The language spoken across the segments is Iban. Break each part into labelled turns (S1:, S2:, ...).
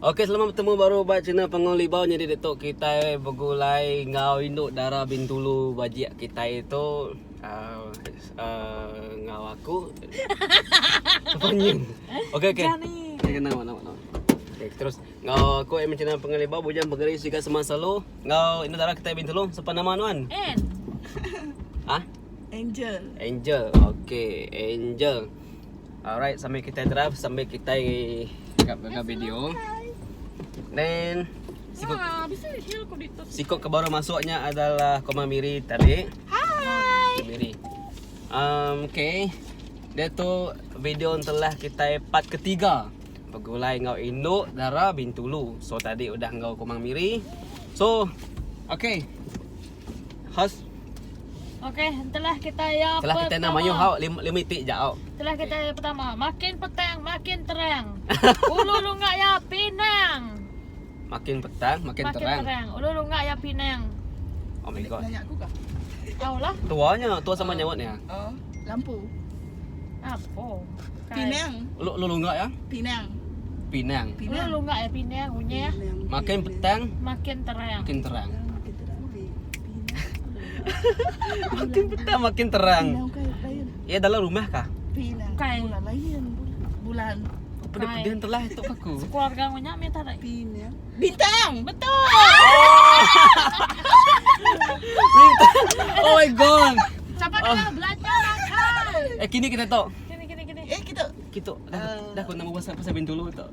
S1: Okey selamat betemu baru ba channel Pangong Libau nyadi ditu kitai begulai enggau indu dara Bintulu bajik kitai tu uhh enggau aku Penyin. Okey okey. Okey nama nama nama. Okey terus enggau aku em channel Pangong Libau bujang pegari siga sama selalu enggau indu dara kitai Bintulu sapa nama nuan?
S2: En.
S1: Ah?
S3: Angel.
S1: Angel. Okey, Angel. Alright, sambil kita drive sambil kita gaga video. Then sikut
S2: Wah, bisa hill ko dito.
S1: sikut ke baru masuknya adalah Koma Miri tadi.
S2: Hai.
S1: Miri. Um, okay. Dia tu video telah kita part ketiga. Begulai enggau indu dara Bintulu. So tadi udah enggau Komang Miri. So, okay. Host
S2: Okey, telah kita yang
S1: Telah kita nak
S2: pertama.
S1: mayuh hau lim lima itik jak hau.
S2: Telah kita yang pertama, makin petang makin terang. Ulu lungak ya Pinang.
S1: Makin petang makin,
S2: Makin
S1: terang.
S2: terang. Ulu lungak ya Pinang.
S1: Oh my god.
S3: Nanya aku kah?
S2: Tahu lah.
S1: Tuanya, tua sama nyawa ni.
S3: Oh, lampu.
S2: Apa? Kai.
S3: Pinang.
S1: Lu lu lunggak ya?
S3: Pinang.
S1: Pinang.
S2: Ulu
S3: Pinang.
S2: lungak ya Pinang punya.
S1: Makin petang
S2: Makin terang.
S1: makin terang. Makin petang makin terang.
S3: Pinang kai lain.
S1: Ya dalam rumah kah?
S3: Pinang.
S2: Kai.
S3: Bulan lain. Bulan.
S1: Pedih-pedih telah itu aku.
S2: Keluarga punya minta tak.
S3: Pinang. Bintang.
S2: Betul.
S1: Bintang. Oh my god.
S2: Siapa kena belajar makan.
S1: Eh kini kita tahu.
S2: Kini kini kini.
S3: Eh kita.
S1: Kita dah dah aku nama pasal pasal Bintulu tu.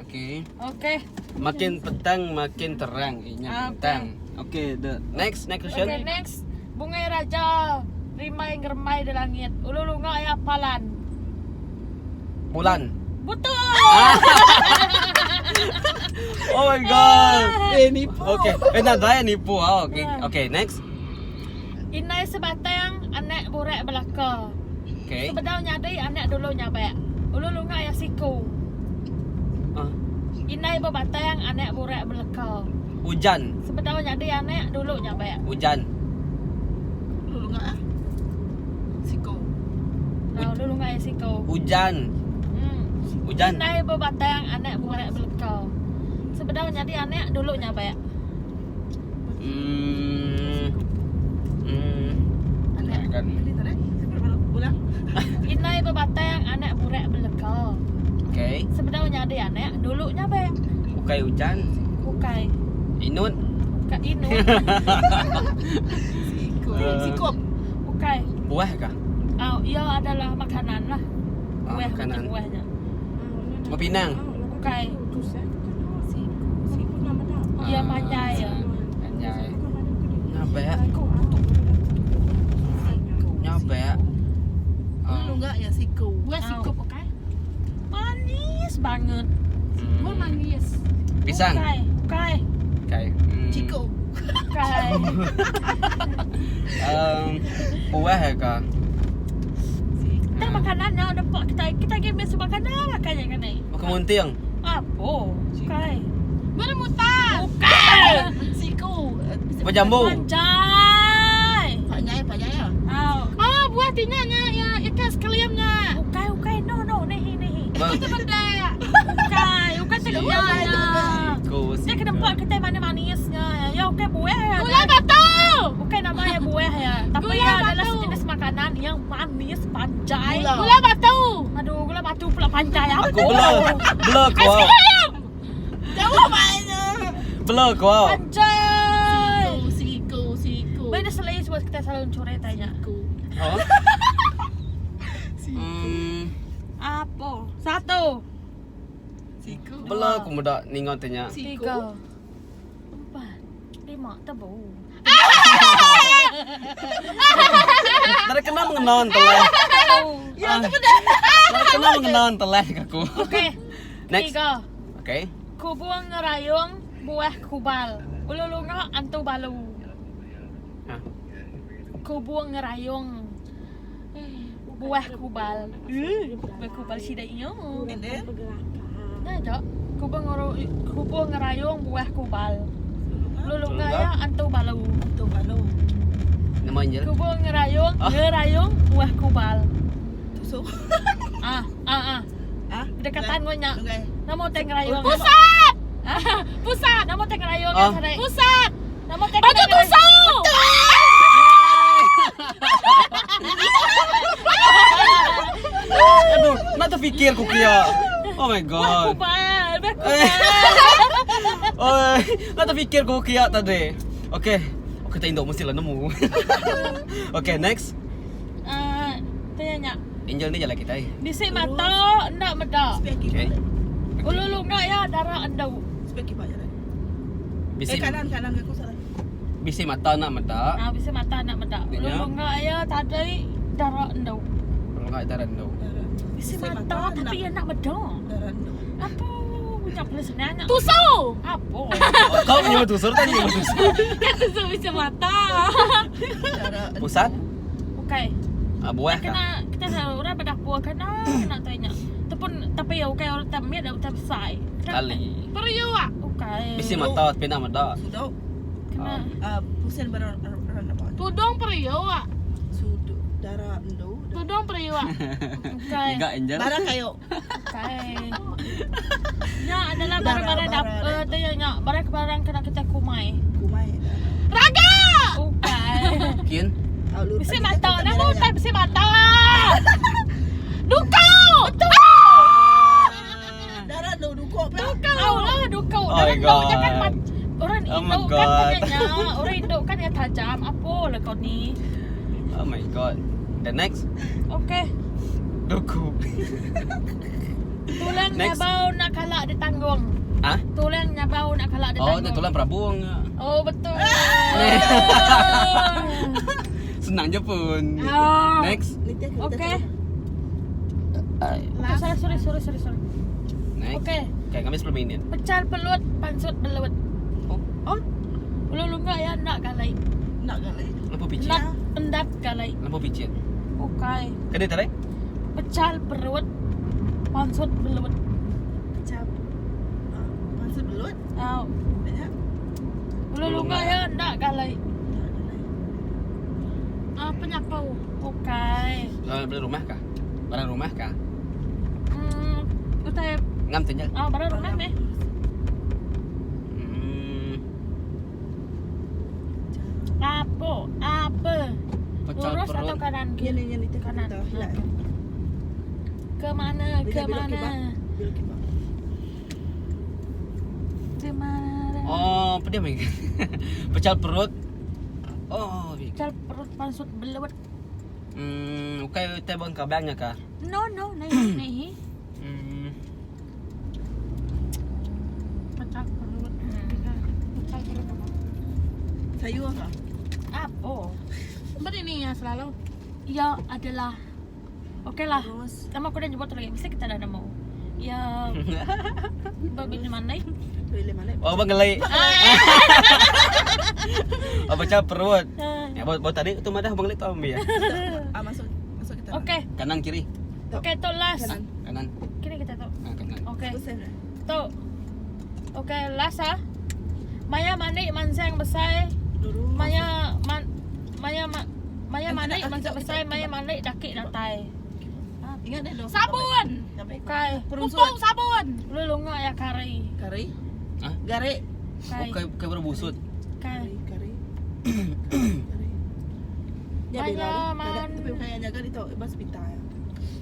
S1: Okey.
S2: Okey.
S1: Makin petang makin terang inya
S2: Ah,
S1: bintang. Okey, the next next question.
S2: Okay, next. Bungai Raja rimai ngeremai di langit. Ulu lunga ya palan.
S1: Bulan.
S2: Betul.
S1: Oh my god.
S3: Eh nipu.
S1: Okey, eh nak daya nipu ah. Okey, okey, next.
S2: Inai sebatang anak burak belaka.
S1: Okey.
S2: Sebedau nyadi anak dulu nyabak. Ulu lunga ya siku.
S1: Ah,
S2: Inai bebatang anak burak belaka.
S1: hujan,
S2: Sebedau nyadi anak dulu nyabak.
S1: hujan.
S3: Lu ngak ah. Siko.
S2: Nah, ulu lunga ya siku.
S1: Hujan.
S2: Hmm.
S1: Hujan.
S2: Inai bebatang anak burak belaka. Sebedau nyadi anak dulu nyabak.
S1: Hmm. Hmm.
S3: Anak.
S1: Kan.
S3: Ini tadi. Ulang.
S2: Inai bebatang anak burak belaka.
S1: Okey.
S2: Sebedau nyadi anak dulu nyabak.
S1: Bukai hujan.
S2: Bukai.
S1: Inut.
S2: Bukai inu.
S3: Siko.
S1: Eh.
S3: Sikop.
S2: Bukai.
S1: Buah kah?
S2: Oh, ia adalah makanan lah.
S1: Ah,
S2: Buah
S1: makanan.
S2: macam buahnya.
S1: Buah pinang.
S2: Bukai.
S1: Ah.
S2: Ia panjai ya.
S1: Panjai. Nyabak. Nyabak. Ah.
S3: Lu ngak ya siko.
S4: Buah sikup okay?
S2: Manis banget.
S1: Hmm.
S4: Buah manis.
S1: Pisang.
S2: Bukai. Bukai.
S1: Kai. Hmm.
S3: Ciko.
S2: Bukai.
S1: Um, buah kah?
S2: Kita makanannya nampak kita kita pergi biasa makanan makannya kan ni.
S1: Bukan munting.
S2: Apa? Bukai.
S4: Bermutar.
S2: Bukai.
S3: Siko.
S1: Buah jambu.
S2: Panjai.
S3: Panjai panjai ya.
S2: Oh.
S4: Oh, buah tinanya ya ikan sekaliannya.
S2: Bukai, bukai. No, no. Nehi, nehi.
S1: Bang.
S4: Itu benda.
S2: Bukai, bukan sekaliannya.
S1: Ko.
S2: Dia kena buat kita manis-manisnya. Ya, okey buah ya.
S4: Gula batu.
S2: Bukan namanya buah ya. Tapi
S4: Gula
S2: ya adalah
S4: batu.
S2: sejenis makanan yang manis panjai.
S3: Gula.
S4: Gula batu.
S2: Aduh, gula batu pula panjai. Apa?
S1: Aku blur. Blur kau.
S3: Jawab mana?
S1: Blur kau.
S2: Panjai.
S3: Siko siko.
S2: Benda selain sebab kita selalu curi tanya.
S3: Siko.
S1: Oh. Hmm.
S2: Apa? Satu,
S3: Siko.
S1: Blur aku muda ningat tanya.
S3: Siko.
S2: tiga, empat, lima, tebu.
S1: Dari kena mengenal telah.
S3: Ya, tapi dah.
S1: Dari kena mengenal telah aku.
S2: Okey.
S1: Next.
S2: Tiga.
S1: Okey.
S2: Kubung ngerayung buah kubal. Ulu lunga antu balu.
S1: Ha.
S2: Kubung ngerayung buah kubal. Eh, buah kubal sidainya.
S3: And then
S2: Nah, jok. Kubung ngero- kubung ngerayung buah kubal. Lulu
S1: Lunga.
S2: ya antu balu.
S3: tu balu.
S1: Nama Angel.
S2: Kubung ngerayung,
S1: Ah.
S2: ngerayung buah kubal.
S3: Tusuk.
S2: Ah, ah, ah.
S3: Ah.
S2: Berdekatan ngau nya.
S3: Lungai.
S2: Nama utai ngerayung?
S4: Pusat.
S2: Ha?
S4: Pusat.
S2: Nama utai ngerayung
S1: Ah.
S2: nya tadi?
S4: Pusat.
S2: Nama utai
S4: Baju
S2: kena ngerayung?
S4: tusau.
S1: Aduh, nak terfikir ku kia. Oh my
S2: Buah
S1: god.
S2: kubal, buah
S1: Eh.
S2: kubal.
S1: Oi, nak terfikir ku kia tadi. Okay. Aku tak induk mesti lah nemu. okay, next.
S2: Ah, tanya nya.
S1: Angel ni jalan kita eh.
S2: Bisi mata enda meda.
S3: Sepi
S1: Okay.
S3: kiba.
S2: Ulu lunga ya darah endau.
S3: Sepi kiba jalan.
S1: Bisi
S3: Eh kanan kanan aku salah.
S1: bisi mata nak meda.
S2: Ah, bisi mata nak meda. Ulu
S1: Dia.
S2: lunga ya tadi darah endau.
S1: Lunga darah endau.
S3: Darah.
S2: Bisi mata tapi ya nak meda.
S3: Darah endau.
S2: Apa punya boleh senang
S4: Tusau.
S2: Apa?
S1: Oh, kau punya tusur tadi tusur.
S4: Kan tusau bisa mata.
S3: Darah endau.
S1: Pusat?
S2: Okey.
S1: Ah, buah kah?
S2: Kena kita orang berdapur kena kena tanya. Ataupun tapi ya okey orang tamit atau tak besar.
S1: Kali.
S4: Periuk ah.
S2: Okey.
S1: Bisi mata tapi nak meda.
S3: Sudah.
S2: Kena
S3: Ah, pusing barang orang apa?
S4: Tudung periuk ah.
S3: Sudah darah endau.
S4: Tudung periuk ah.
S2: okey.
S1: Enggak Angel.
S3: Barang kayu.
S2: Okey. Nya adalah barang-barang
S3: Barang-
S2: dapur
S3: barang.
S2: tanya nya barang-barang kena kita kumai.
S3: Kumai.
S4: Raga.
S2: Okey.
S1: Kin.
S3: Ah, lurus.
S2: Bisi mata, nama utai bisi mata.
S4: Dukau. Betul.
S3: Darah endau dukok apa?
S2: Dukau lah, dukau.
S1: Oh
S2: Orang
S1: my
S2: Indo
S1: God.
S2: jangan mat. Orang
S1: Oh my
S2: Indo kan
S1: God.
S2: punya orang Indo kan ya tajam. Apa lah kau ni?
S1: Oh my god. The next.
S2: Okey.
S1: Duku.
S2: Tulang
S1: Next.
S2: nyabau nak kalak ditanggung.
S1: Ah?
S2: Tulang nyabau nak kalak
S1: Oh,
S2: ditanggung.
S1: dia tulang perabung.
S2: Oh, betul.
S1: Senang je pun.
S2: Ah.
S1: Next.
S2: Okey. Okay, sorry, sorry, sorry, sorry, sorry.
S1: Next.
S2: Okey.
S1: Okay, kami 10 minit.
S2: Pecal pelut, pansut belut.
S1: Oh,
S2: Oh. Ulu lunga ya nak galai.
S3: Nak galai.
S1: lampu picit.
S2: Nak endap galai.
S1: Lampu picit.
S2: Okey.
S1: Kena tarik?
S2: Pecal perut, pansut belut.
S3: Macam ah, Pansut belut.
S2: Oh.
S3: Banyak.
S2: Ulu lunga ya nak galai.
S3: Nak galai.
S4: Ah, penyapau.
S2: Okey.
S1: Beli rumah kah? Barang rumah kah?
S2: Utai
S1: Ngam tu je.
S2: ah barang rumah meh. Apa? Apa?
S1: Pecal
S2: Lurus
S1: perut.
S2: atau kanan?
S3: Yang ni yang ni
S2: Kanan.
S3: kita hilang.
S2: Ke mana? Ke
S3: Bila belok
S2: mana?
S3: kiba. Belok kiba.
S2: Ke mana?
S1: Oh, apa dia main? Pecal perut. Oh,
S2: Pecal perut pansut belut.
S1: Okey, utai bang kabangnya kah?
S2: No, no, nahi, nahi.
S4: Pecal perut. Pecal perut apa?
S3: Sayur kah?
S2: Apa?
S4: Apa ini ya selalu?
S2: Ya adalah Okey lah.
S3: Terus
S2: Nama aku dah jemput lagi. Mesti kita dah nemu. Ya. Bagi mana?
S3: boleh mana?
S1: Oh, bang gelai. Oh, pecal perut. Ya, bawa, bawa tadi tu madah bang gelai tu ambil ya.
S3: Ah masuk masuk kita.
S2: Okey.
S1: Kanan kiri.
S2: Okey, tu last.
S3: Kanan.
S1: Kanan.
S2: Kini kita tu.
S1: Ah, kanan.
S2: Okey.
S3: Pusing dah.
S2: Tu. Okey, last ah. Maya manik mansang besar.
S3: Lurus.
S2: Maya man Maya ma, Maya
S3: Nanti
S2: manik
S3: nak-
S2: mansang
S3: kita-
S2: besar, maya manik dakik datai.
S3: Ingat dah dong.
S4: Sabun.
S2: Okey.
S3: Perunsut.
S4: Pupuk sabun.
S2: Lu lunga ya kari.
S3: Kari.
S1: Ah?
S3: Garik.
S2: Kai.
S1: Oh, kai kai berbusut.
S2: Kai.
S3: Kari, kari. Kari. Ya
S2: Maya
S3: bela.
S2: man-
S3: Tapi bukan yang jaga itu bas pita ya.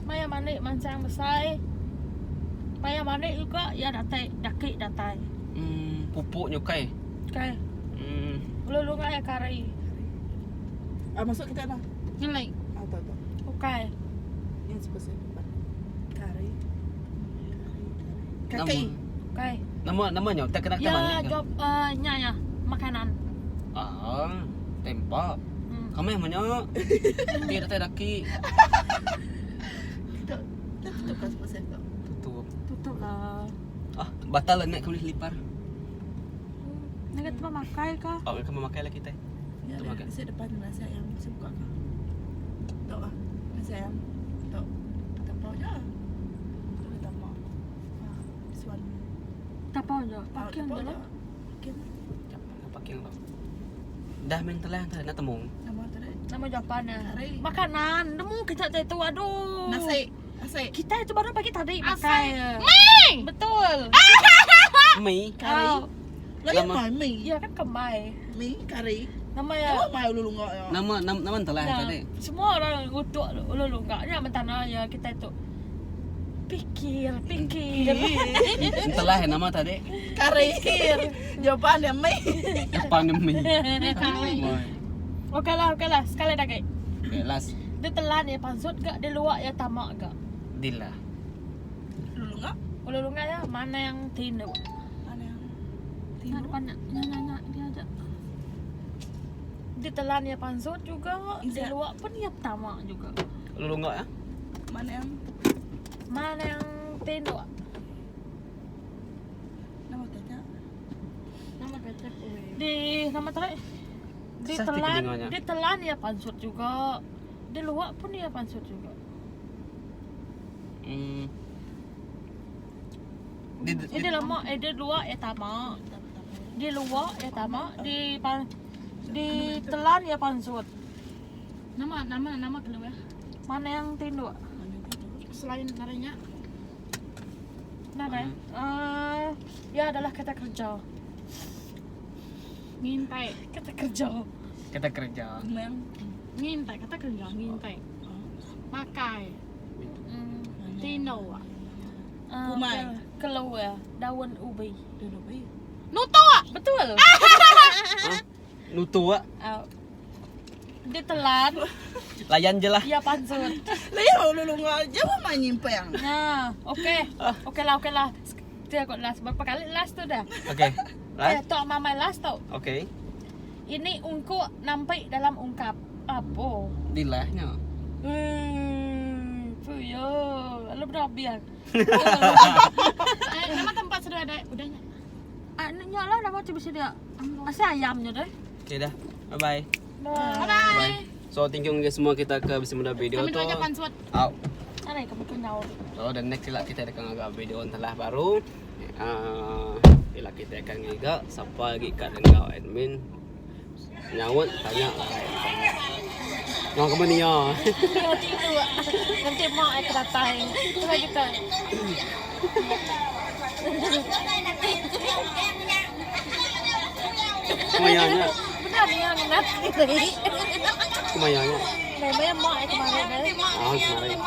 S2: Maya manik mansang besar. Maya manik juga ya datai dakik datai.
S1: Pupuk nyukai.
S2: Kai. Lu lunga ya kari.
S3: Ah masuk kita dah.
S4: Ngelai.
S3: Ah tahu tahu.
S2: Okey.
S3: Yang sebesar depan. Kari. Kari, kari. Kaki.
S2: Okey.
S1: Nama namanya tak kena
S2: Ya
S1: manik.
S2: job nya ya makanan.
S1: Ah, tempat. Kami yang banyak. Tidak tak daki.
S3: Kita kita tutup kan sebesar tu.
S1: Tutup.
S2: Tutup lah.
S1: Ah, batal lah nak boleh lipar.
S2: Nak kata makai kah?
S1: Oh, kamu makan lah kita.
S3: Ya,
S1: Tu makan.
S3: nasi depan nasi ayam saya buka kah? Tak ah. Nasi ayam. Tak. Tapau je. Tu dah tapau. Ah, this one.
S2: Tapau je.
S3: Ah,
S2: Pakai
S3: tapau
S2: je
S3: je.
S2: lah.
S3: Pakai.
S1: Pakai lah. Dah main telah tak nak temung.
S3: Nama tu dah.
S2: Nama jawapan
S3: Kari.
S2: Makanan. Nemu kita tu aduh.
S3: Nasi. Asai.
S2: Kita itu baru pagi tadi
S4: Asai.
S2: makai.
S4: Mi.
S2: Betul.
S1: Mi.
S3: Kari.
S2: Oh,
S3: Lagi
S1: Lama.
S3: mai mi.
S2: ya kan kembai.
S3: Mi kari.
S2: Nama ya.
S3: Nama mai ulu lunga ya.
S1: Nama nama nama telah
S2: Nah,
S1: tadi.
S2: semua orang ngutuk ulu lunggaknya mentana ya kita itu. Pikir, pikir.
S1: Telah nama tadi.
S3: Kari. Jawapan dia mi.
S1: Depan mi.
S2: Okey lah, okey lah. Sekali lagi.
S1: Okay, last.
S2: Dia telan ya pansut gak, dia luak ya tamak gak.
S1: Dila.
S3: Ulu lunga.
S2: Ulu lunggak ya mana yang tinduk.
S3: Mana yang
S4: Nak depan nak nak nak dia aja.
S2: Dia telan ya pansut juga, dia
S3: Iya.
S2: luak pun ya tamak juga.
S1: Lu enggak ya?
S3: Mana yang
S2: Mana yang tinduk?
S3: nama tanya?
S4: Nama kecap oi.
S2: Di nama tarik. Dia
S1: Susah
S2: telan,
S1: telinganya.
S2: dia telan ya pansut juga. Dia luak pun ya pansut juga.
S1: Di,
S2: Eh, dia lemak, eh dia luak ya tamak. Dia luak ya tamak, di pan, di telan ya pansut.
S4: Nama nama nama keluar.
S2: Mana yang tinduk?
S4: Selain darinya
S2: Nah, eh. Uh, ya adalah kata kerja.
S4: ngintai.
S2: Kata kerja.
S1: Kata kerja.
S3: Yang
S4: Ngintai kata kerja ngintai. Makai. Tino.
S3: Kumai.
S2: Keluar daun ubi.
S3: dia lebih.
S4: Nuto ah.
S2: Betul.
S1: Ha? Nutu ah.
S2: Ah. Dia telan,
S1: Layan je lah.
S2: ya pansut.
S3: Lah ya ulu lunga jawab main nyimpang.
S2: Nah, okey. Okey lah, okey lah. Dia kot last. Berapa kali last tu dah?
S1: Okay.
S2: Eh,
S1: Last.
S2: tok mamai last tau.
S1: Okay.
S2: Ini ungkuk nampak dalam ungkap. Apa?
S1: Dilahnya.
S2: Fuyo. Lalu berapa
S4: Eh, nama tempat sudah ada udahnya.
S2: Ah, nyala dah macam bisa dia. Asal ayamnya deh.
S1: Okay dah. Bye bye.
S2: Bye.
S4: Bye.
S1: So thank you guys semua kita ke bisa muda video
S4: Kami
S1: tu.
S4: dua aja pansut.
S1: Out.
S2: Aneh kamu kenal.
S1: So dan next lah kita akan agak video telah baru. Ialah kita akan ngiga siapa lagi kat dengan admin. Nyaut tanya lah. Ngau ke mana ya?
S2: Nanti itu nanti mak aku datang. Terus kita.
S1: Kumayanya.
S2: Benar ni yang nanti.
S1: Kumayanya.
S2: Memang mak aku kemarin.
S1: Ah, kemarin.